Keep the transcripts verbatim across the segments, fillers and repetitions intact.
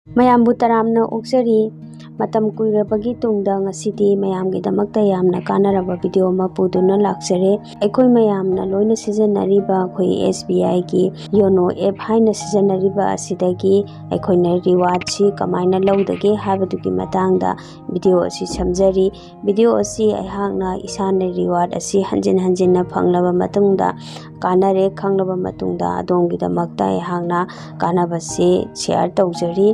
ꯃꯌꯥꯝꯕꯨ ꯇꯔꯥꯝꯅ ꯑꯣꯛꯆꯔꯤ꯫ ꯃꯇꯝ ꯀꯨꯏꯔꯕꯒꯤ ꯇꯨꯡꯗ ꯉꯁꯤꯗꯤ ꯃꯌꯥꯝꯒꯤꯗꯃꯛꯇ ꯌꯥꯝꯅ ꯀꯥꯟꯅꯔꯕ ꯚꯤꯗꯤꯑꯣ ꯑꯃ ꯄꯨꯗꯨꯅ ꯂꯥꯛꯆꯔꯦ꯫ ꯑꯩꯈꯣꯏ ꯃꯌꯥꯝꯅ ꯂꯣꯏꯅ ꯁꯤꯖꯤꯟꯅꯔꯤꯕ ꯑꯩꯈꯣꯏ ꯑꯦꯁ ꯕꯤ ꯑꯥꯏꯒꯤ ꯌꯣꯅꯣ ꯑꯦꯞ ꯍꯥꯏꯅ ꯁꯤꯖꯤꯟꯅꯔꯤꯕ ꯑꯁꯤꯗꯒꯤ ꯑꯩꯈꯣꯏꯅ ꯔꯤꯋꯥꯔꯗꯁꯤ ꯀꯃꯥꯏꯅ ꯂꯧꯗꯒꯦ ꯍꯥꯏꯕꯗꯨꯒꯤ ꯃꯇꯥꯡꯗ ꯚꯤꯗꯤꯑꯣ ꯑꯁꯤ ꯁꯦꯝꯖꯔꯤ꯫ ꯚꯤꯗꯤꯑꯣ ꯑꯁꯤ ꯑꯩꯍꯥꯛꯅ ꯏꯁꯥꯅ ꯔꯤꯋꯥꯔꯗ ꯑꯁꯤ ꯍꯟꯖꯤꯟ ꯍꯟꯖꯤꯟꯅ ꯐꯪꯂꯕ ꯃꯇꯨꯡꯗ, ꯀꯥꯟꯅꯔꯦ ꯈꯪꯂꯕ ꯃꯇꯨꯡꯗ, ꯑꯗꯣꯝꯒꯤꯗꯃꯛꯇ ꯑꯩꯍꯥꯛꯅ ꯀꯥꯟꯅꯕꯁꯤ ꯁꯤꯌꯥꯔ ꯇꯧꯖꯔꯤ꯫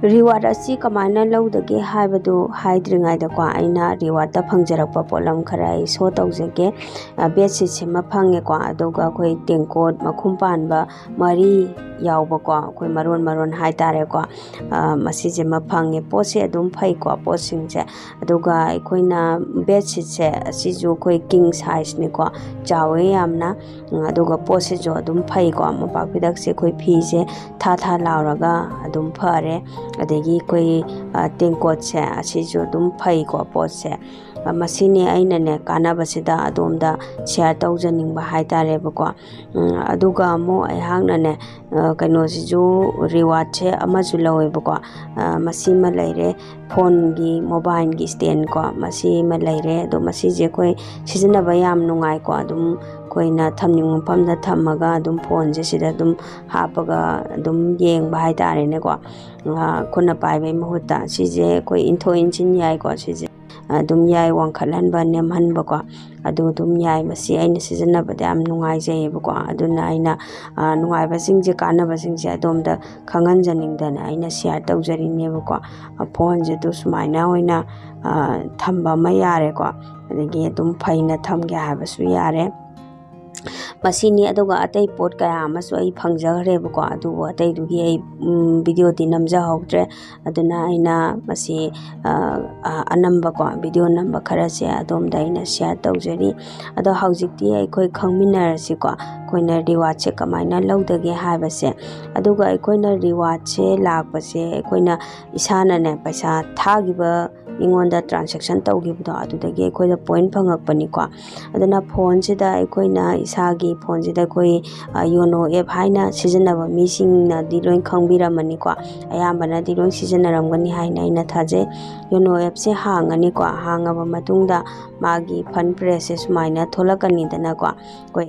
ꯔꯤꯋꯥꯔꯗ ꯑꯁꯤ ꯀꯃꯥꯏꯅ ꯂꯧꯗꯒꯦ ꯍꯥꯏꯕꯗꯨ ꯍꯥꯏꯗ꯭ꯔꯤꯉꯩꯗꯀꯣ, ꯑꯩꯅ ꯔꯤꯋꯥꯔꯗꯇ ꯐꯪꯖꯔꯛꯄ ꯄꯣꯠꯂꯝ ꯈꯔ ꯑꯩ ꯁꯣ ꯇꯧꯖꯒꯦ꯫ ꯑ, ꯕꯦꯠꯁꯤꯠꯁꯤꯃ ꯐꯪꯉꯦꯀꯣ, ꯑꯗꯨꯒ ꯑꯩꯈꯣꯏ ꯇꯦꯡꯀꯣꯠ ꯃꯈꯨꯝ ꯄꯥꯟꯕ ꯃꯔꯤ ꯌꯥꯎꯕꯀꯣ, ꯑꯩꯈꯣꯏ ꯃꯔꯣꯟ ꯃꯔꯣꯟ ꯍꯥꯏꯇꯥꯔꯦꯀꯣ, ꯑ, ꯃꯁꯤꯁꯤꯃ ꯐꯪꯉꯦ꯫ ꯄꯣꯠꯁꯦ ꯑꯗꯨꯝ ꯐꯩꯀꯣ, ꯄꯣꯠꯁꯤꯡꯁꯦ꯫ ꯑꯗꯨꯒ ꯑꯩꯈꯣꯏꯅ ꯕꯦꯠꯁꯤꯠꯁꯦ, ꯑꯁꯤꯁꯨ ꯑꯩꯈꯣꯏ ꯀꯤꯡ ꯁꯥꯏꯖꯅꯤꯀꯣ, ꯆꯥꯎꯋꯦ ꯌꯥꯝꯅ꯫ ꯎꯝ, ꯑꯗꯨꯒ ꯄꯣꯠꯁꯤꯁꯨ ꯑꯗꯨꯝ ꯐꯩꯀꯣ, ꯃꯣꯝꯄꯥꯛ ꯐꯤꯗꯛꯁꯦ ꯑꯩꯈꯣꯏ ꯐꯤꯁꯦ ꯊꯥ ꯊꯥ ꯂꯥꯎꯔꯒ ꯑꯗꯨꯝ ꯐꯔꯦ꯫ ꯑꯗꯒꯤ ꯑꯩꯈꯣꯏ, ꯑ, ꯇꯦꯡꯀꯣꯠꯁꯦ, ꯑꯁꯤꯁꯨ ꯑꯗꯨꯝ ꯐꯩꯀꯣ ꯄꯣꯠꯁꯦ꯫ ꯑ, ꯃꯁꯤꯅꯤ ꯑꯩꯅꯅꯦ ꯀꯥꯟꯅꯕꯁꯤꯗ ꯑꯗꯣꯝꯗ ꯁꯤꯌꯥꯔ ꯇꯧꯖꯅꯤꯡꯕ ꯍꯥꯏꯇꯥꯔꯦꯕꯀꯣ꯫ ꯎꯝ, ꯑꯗꯨꯒ ꯑꯃꯨꯛ ꯑꯩꯍꯥꯛꯅꯅꯦ, ꯑ, ꯀꯩꯅꯣꯁꯤꯁꯨ, ꯔꯤꯋꯥꯔꯗꯁꯦ ꯑꯃꯁꯨ ꯂꯧꯋꯦꯕꯀꯣ꯫ ꯑ, ꯃꯁꯤꯃ ꯂꯩꯔꯦ, ꯐꯣꯟꯒꯤ, ꯃꯣꯕꯥꯏꯜꯒꯤ ꯁ꯭ꯇꯦꯟꯀꯣ, ꯃꯁꯤꯃ ꯂꯩꯔꯦ꯫ ꯑꯗꯣ ꯃꯁꯤꯁꯦ ꯑꯩꯈꯣꯏ ꯁꯤꯖꯤꯟꯅꯕ ꯌꯥꯝ ꯅꯨꯡꯉꯥꯏꯀꯣ꯫ ꯑꯗꯨꯝ ꯑꯩꯈꯣꯏꯅ ꯊꯝꯅꯤꯡꯕ ꯃꯐꯝꯗ ꯊꯝꯃꯒ ꯑꯗꯨꯝ ꯐꯣꯟꯁꯦ ꯁꯤꯗ ꯑꯗꯨꯝ ꯍꯥꯞꯄꯒ ꯑꯗꯨꯝ ꯌꯦꯡꯕ ꯍꯥꯏꯇꯥꯔꯦꯅꯦꯀꯣ꯫ ꯑ, ꯈꯨꯠꯅ ꯄꯥꯏꯕꯩ ꯃꯍꯨꯠꯇ ꯁꯤꯁꯦ ꯑꯩꯈꯣꯏ ꯏꯟꯊꯣꯛ ꯏꯟꯁꯤꯟ ꯌꯥꯏꯀꯣ꯫ ꯁꯤꯁꯦ ꯑꯗꯨꯝ ꯌꯥꯏ, ꯋꯥꯡꯈꯠꯍꯟꯕ, ꯅꯦꯝꯍꯟꯕꯀꯣ, ꯑꯗꯨ ꯑꯗꯨꯝ ꯌꯥꯏ꯫ ꯃꯁꯤ ꯑꯩꯅ ꯁꯤꯖꯤꯟꯅꯕꯗ ꯌꯥꯝ ꯅꯨꯡꯉꯥꯏꯖꯩꯌꯦꯕꯀꯣ꯫ ꯑꯗꯨꯅ ꯑꯩꯅ, ꯑ, ꯅꯨꯡꯉꯥꯏꯕꯁꯤꯡꯁꯦ, ꯀꯥꯟꯅꯕꯁꯤꯡꯁꯦ ꯑꯗꯣꯝꯗ ꯈꯪꯍꯟꯖꯅꯤꯡꯗꯅ ꯑꯩꯅ ꯁꯤꯌꯥꯔ ꯇꯧꯖꯔꯤꯅꯦꯕꯀꯣ꯫ ꯑ, ꯐꯣꯟꯁꯦ ꯑꯗꯨ ꯁꯨꯃꯥꯏꯅ ꯑꯣꯏꯅ, ꯑ, ꯊꯝꯕ ꯑꯃ ꯌꯥꯔꯦꯀꯣ꯫ ꯑꯗꯒꯤ ꯑꯗꯨꯝ ꯐꯩꯅ ꯊꯝꯒꯦ ꯍꯥꯏꯕꯁꯨ ꯌꯥꯔꯦ꯫ ꯃꯁꯤꯅꯤ꯫ ꯑꯗꯨꯒ ꯑꯇꯩ ꯄꯣꯠ ꯀꯌꯥ ꯑꯃꯁꯨ ꯑꯩ ꯐꯪꯖꯈ꯭ꯔꯦꯕꯀꯣ, ꯑꯗꯨꯕꯨ ꯑꯇꯩꯗꯨꯒꯤ ꯑꯩ, ꯎꯝ, ꯚꯤꯗꯤꯑꯣꯗꯤ ꯅꯝꯖꯍꯧꯗ꯭ꯔꯦ꯫ ꯑꯗꯨꯅ ꯑꯩꯅ ꯃꯁꯤ, ꯑ, ꯑ, ꯑꯅꯝꯕꯀꯣ, ꯚꯤꯗꯤꯑꯣ ꯅꯝꯕ ꯈꯔꯁꯦ ꯑꯗꯣꯝꯗ ꯑꯩꯅ ꯁꯤꯌꯥꯔ ꯇꯧꯖꯔꯤ꯫ ꯑꯗꯣ ꯍꯧꯖꯤꯛꯇꯤ ꯑꯩꯈꯣꯏ ꯈꯪꯃꯤꯟꯅꯔꯁꯤꯀꯣ, ꯑꯩꯈꯣꯏꯅ ꯔꯤꯋꯥꯔꯗꯁꯦ ꯀꯃꯥꯏꯅ ꯂꯧꯗꯒꯦ ꯍꯥꯏꯕꯁꯦ꯫ ꯑꯗꯨꯒ ꯑꯩꯈꯣꯏꯅ ꯔꯤꯋꯥꯔꯗꯁꯦ ꯂꯥꯛꯄꯁꯦ ꯑꯩꯈꯣꯏꯅ ꯏꯁꯥꯅꯅꯦ ꯄꯩꯁꯥ ꯊꯥꯈꯤꯕ ꯃꯤꯉꯣꯟꯗ ꯇ꯭ꯔꯥꯟꯁꯦꯛꯁꯟ ꯇꯧꯈꯤꯕꯗꯣ, ꯑꯗꯨꯗꯒꯤ ꯑꯩꯈꯣꯏꯗ ꯄꯣꯏꯟ ꯐꯪꯉꯛꯄꯅꯤꯀꯣ꯫ ꯑꯗꯨꯅ ꯐꯣꯟꯁꯤꯗ, ꯑꯩꯈꯣꯏꯅ ꯏꯁꯥꯒꯤ ꯐꯣꯟꯁꯤꯗ ꯑꯩꯈꯣꯏ ꯌꯣꯅꯣ ꯑꯦꯞ ꯍꯥꯏꯅ ꯁꯤꯖꯤꯟꯅꯕ ꯃꯤꯁꯤꯡꯅꯗꯤ ꯂꯣꯏ ꯈꯪꯕꯤꯔꯝꯃꯅꯤꯀꯣ, ꯑꯌꯥꯝꯕꯅꯗꯤ ꯂꯣꯏ ꯁꯤꯖꯤꯟꯅꯔꯝꯒꯅꯤ ꯍꯥꯏꯅ ꯑꯩꯅ ꯊꯥꯖꯩ꯫ ꯌꯣꯅꯣ ꯑꯦꯞꯁꯦ ꯍꯥꯡꯉꯅꯤꯀꯣ, ꯍꯥꯡꯉꯕ ꯃꯇꯨꯡꯗ ꯃꯥꯒꯤ ꯐꯟ ꯄ꯭ꯔꯦꯁꯁꯦ ꯁꯨꯃꯥꯏꯅ ꯊꯣꯛꯂꯛꯀꯅꯤꯗꯅꯀꯣ꯫ ꯑꯩꯈꯣꯏ